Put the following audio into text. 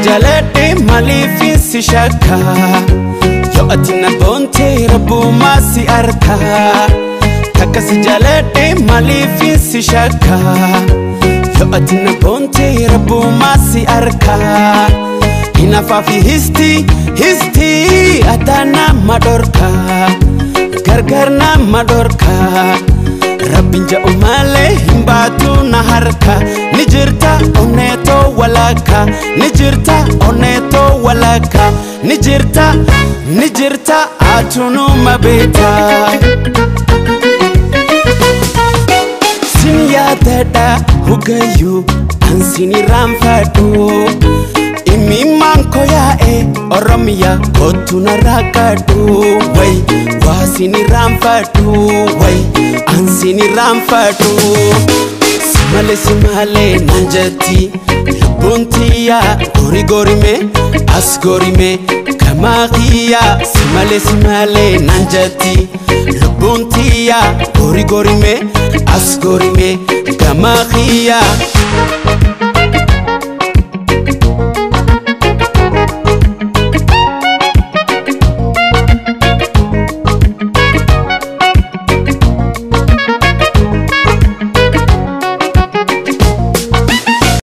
jaaladhe maaliifin si shakka? Yoo ati na boonte rabbumaa si arka. Takka si jaaladhe maaliifin si shakka? Yoo ati na boonte rabbumaa si arka. Hinafaafi histi histi addaa nama dhorka. Gargar nama dhorka. Rabbiin ja'u malee hin baatu na harka. Ni jirta onneetoo walakka. Ni jirta onneetoo walakka. Ni jirta ni jirta atunuma beekta. Sin yaadadha hugayyuu an sin irraanfadhu. Imimmaan koo yaa'e Oromiyaa kottu narraa kadhu. Way waa sin irraanfadhu way an sin irraanfadhu. Simale simale naan jetti lubbuun tiyyaa gori gorime as gorime kamaa kiyyaa. Simale simale naan jetti lubbuun tiyyaa gori gorime as gorime kamaa kiyyaa.